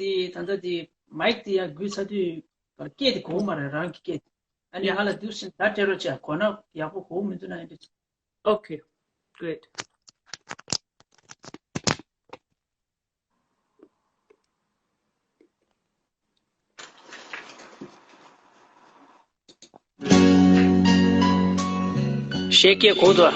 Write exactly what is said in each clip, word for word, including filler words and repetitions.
དེ་ད་ལྟ་དེ་མའིག་དེ་ཡར་འགུལ་ཚར་དུས་སྐད་དེ་གོ་མ་རེད། རང་གི་སྐད་དེ། ཨ་ནི་ཡ། ང་ལ་དུས་ཤིག་ད་སྤྲད་རོགས་བྱས། གོ་ན་ཡག་པོ་གོ་མི་འདུག་ན་ཡིན་དུས། Okay, great. ཤེས་ཀྱི་གོ་དོ།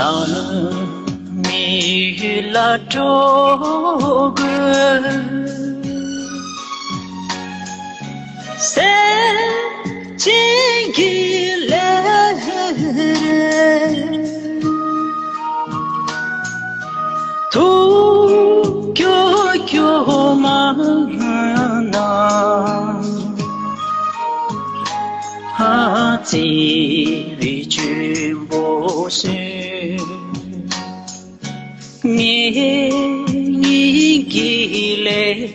ང་མི་ཡུལ་ལ་འགྲོ་དགོས། སེམས་ཅན་གྱི་ལས་རེད། ཐུགས་སྐྱོ་སྐྱོ་མ་གནང་། ཨ་ཙི་བའི་ཆུན་པོ་སུ། ངེད་གཉིས་ཀྱི་ལས་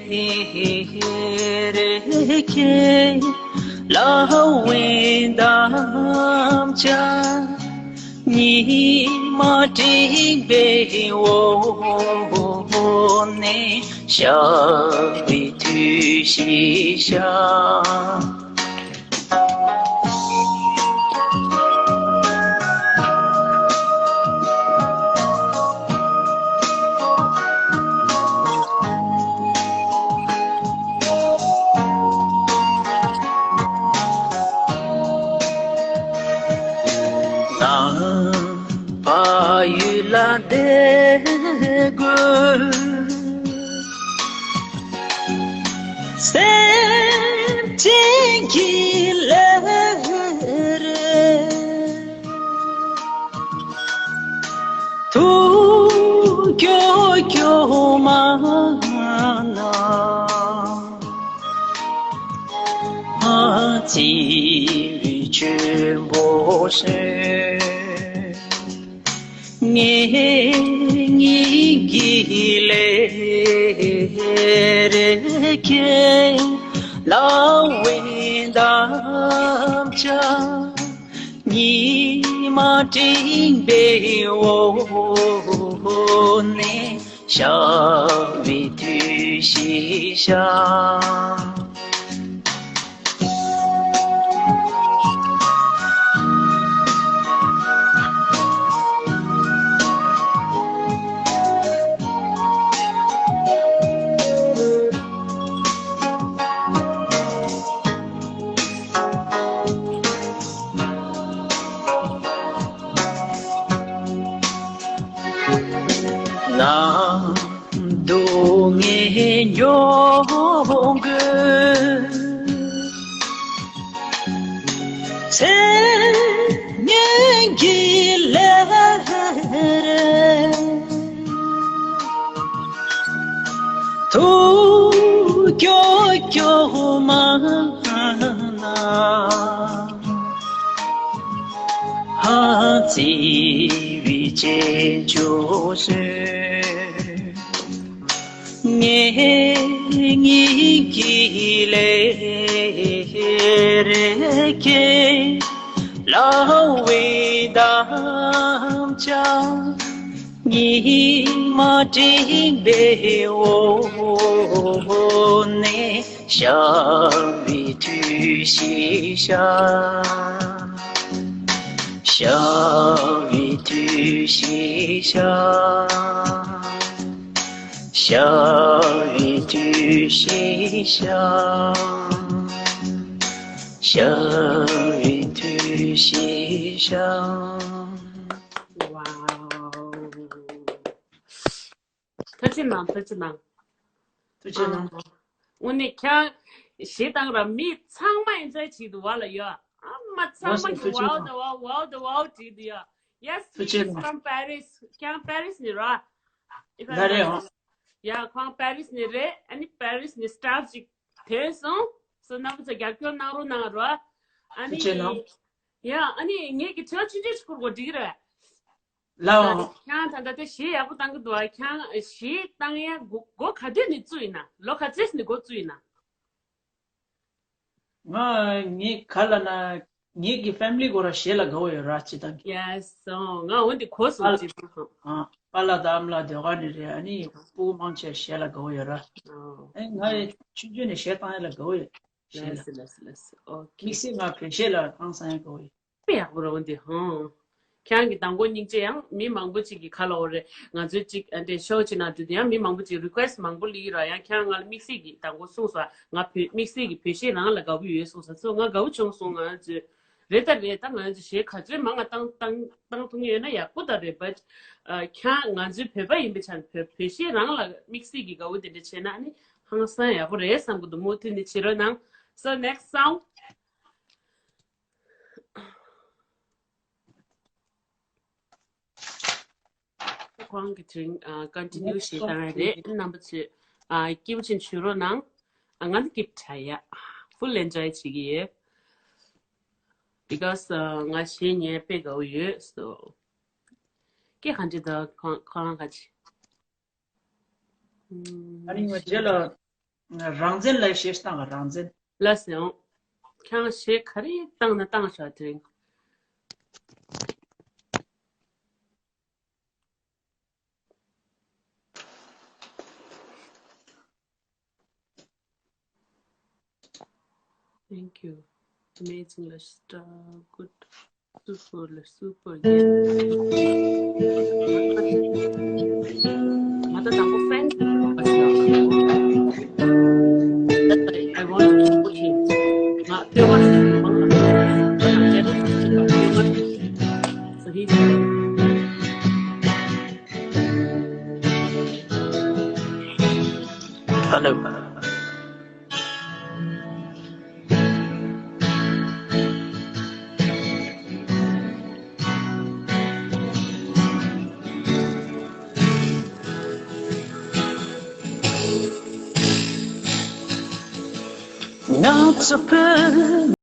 རེད། ཁྱེད་ལ་འོས་དམ་བཅའ། ཉི་མ་སྤྲིན་པའི་འོག་ནས་ཤར་བའི་དུས་ཤིག་ཤར། ང་ཕ་ཡུལ་ལ་བསྡད་དགོས། སེམས་ཅན་གྱི་ལས་རེད། ཐུགས་སྐྱོ་སྐྱོ་མ་གནང་། ཨ་ཙི་བའི་ཆུན་པོ་སུ། ངེད་གཉིས་ཀྱི་ལས་རེད། ཁྱེད་ལ་འོས་དམ་བཅའ། ཉི་མ་སྤྲིན་པའི་འོག་ནས་ཤར་བའི་དུས་ཤིག་ཤར། ནམ་སྡུག་བསྔལ་མྱོང་དགོས། ཚེ་སྔོན་གྱི་ལས་རེད། ཐུགས་སྐྱོ་སྐྱོ་མ་གནང་། ཨ་ཙི་བའི་གཅེན་གཅུང་སུ། ངེད་གཉིས་ཀྱི་ལས་རེད། ཁྱེད་ལ་འོས་དམ་བཅའ། ཉི་མ་སྤྲིན་པའི་འོག་ནས་ཤར་བའི་དུས་ཤིག་ཤར། ཤར་བའི་དུས་ཤིག་ཤར། ཤར་བའི་དུས་ཤིག་ཤར། ཤར་བའི་དུས་ཤིག་ཤར། Wow. ཐུགས་རྗེ་གནང་། ཐུགས་རྗེ་གནང་། ཐུགས་རྗེ་གནང་། དངོས་གནས་ཁྱེད་རང་གཞས་བཏང་ར་མི་ཚང་མ་ཨེན་ཇོའི་བྱེད་འདུག་བ་ལ་ཡ། ཨ་མ་ཚང་མ་གི་ཝའོ་ད་ཝའོ་ཝའོ་ད་ཝའོ་བྲིས་འདུག་ཡ། Yes, he's from Paris. ཁྱེད་རང་པེ་རིས་ནས་ར། ལ་རེད་ཨང་། ཡ་ཁོང་པེ་རིས་ནས་རེད། ཨ་ནི་པེ་རིས་ནས་སི་ཊཱཕ་ཅིག་ཐོན་སོང་། སོ་རྣམ་པ་ཚོ་རྒྱབ་སྐྱོར་གནང་རོགས་གནང་རོགས། ཨ་ནི། ཡ་ཨ་ནི་ངེད་ཀྱི་ཁྱོད་ཆུང་ཆུང་ཞིག་ཁུར་དགོས་འགྲིག་རེད། ལའོ། ཁྱེད་རང་ད་ལྟ་དེ་གཞས་ཡག་པོ་བཏང་གི་འདུག་ཨ། ཁྱེད་རང་གཞས་བཏང་ཡ་འགོ་འགོ་ག་དུས་ནས་བཙུགས་ཡིན་ན། ལོ་ག་ཚོད་ནས་འགོ་བཙུགས་ཡིན་ན། ང་ངའི་ག་ལ་ན་ངེད་ཀྱི་ཕེ་མི་ལི་གོ་ར་གཞས་ལ་དགའ་བོ་ཡོད་ར་ཅི་དང་གི། Yes, ང་འོན་ཏེ་གོ་སོང་ཅི་དང་སོང་། ཨ་པ་ལགས་དང་ཨ་མ་ལགས་ཟློས་གར་ནས་རེད། ཨ་ནི་སྤུ་གུ་མང་ཆེ་གཞས་ལ་དགའ་བོ་ཡོད་ར། ཨེ་ང་ཡི་ཆུང་ཆུང་ནས་གཞས་བཏང་ཡ་ལ་དགའ་བོ་ཡོད། གཞས་ལ། ལགས་སོ་ལགས་སོ་ལགས་སོ། ཨོ་ཁེ། དམིགས་བསལ་ང་བོད་གཞས་ལ་ཧང་སང་ཡ་དགའ་བོ་ཡོད། དཔེ་ཡག་པོ་རེད་འོན་ཏེ་ཧང་། ཁྱེད་རང་གི་མདང་དགོང་སྙིང་རྗེ་ཡང་མི་མང་པོ་ཅིག་གིས་ག་ལ་འོ་རེད། ང་ཚོའི་ཅིག་ཨ་འདྲས་ཤོ་ཅིག་ནང་འགྲོ་དུས་ཡང་མི་མང་པོ་ཅིག་རི་ཀུ་ཨེ་སི་མང་པོ་སླེབས་ཀྱི་ར། ཡང་ཁྱེད་རང་ང་ལ་དམིགས་བསལ་གྱིས་མདང་དགོང་གསུངས་སོང་། ང་བོད་དམིགས་བསལ་གྱིས་བོད་གཞས་རང་ལ་དགའ་པོ་ཡོད་གསུངས་སོང་། སོ་ང་དགའ་པོ་བྱུང་སོང་། ང་ཚོས་རེད་ད་རེད་ད། ང་ཚོ་གཞས་ག་ཚོད་མང་ང་བཏང་བཏང་བཏང་ཐུབ་ཡོད་ན་ཡག་པོ་ད་རེད། བཊ་ཁྱེད་རང་ང་ཚོའི་བོད་པ་ཡིན་པའི་ཆ་ནས་བོད་བོད་གཞས་རང་ལ་དམིགས་བསལ་གྱིས་དགའ་པོ་དེ་འདྲ་བྱས་ན་ཨ་ནི་ཧང་སང་ཡག་པོ་རེད་བསམ་གྱི་འདུག་མུ་མཐུད་ནས་བྱེད་རོགས་གནང་། So next song. ཁོང་གི་དྲིན། ཨ་ཀོན་ཊི་ནིའུ་གཞས་བཏང་ཡ་རེད། རྣམ་པ་ཚོས་ཨ་སྐྱིད་པོ་བྱས་བྱོས་རོགས་གནང་། ཨ་ང་ནི་སྐྱིད་དྲགས་ཡ། ཕུལ་ཨེན་ཇོའི་བྱེད་ཀྱི་ཡོད། Because ཨ་ང་གཞས་ཉན་དཔེ་དགའ་བོ་ཡོད། So སྐད་ག་འདྲ་འདུག་ཁོང་ཁོང་རང་ག་ཅི། ཨ་ནི་ང་རྗེས་ལ་རང་བཙན་ལ་གཞས་བཏང་ག་རང་བཙན། ལགས་སོ། ཁྱེད་རང་གཞས་ག་རེ་བཏང་ན་བཏང་ཤོག་དེ་རིང་། Thank you. Amazing, Lashta. Good. Super, super. Yeah. Mata tango fan. I want to support him. Ma, they want to. So he. Hello. Not so good.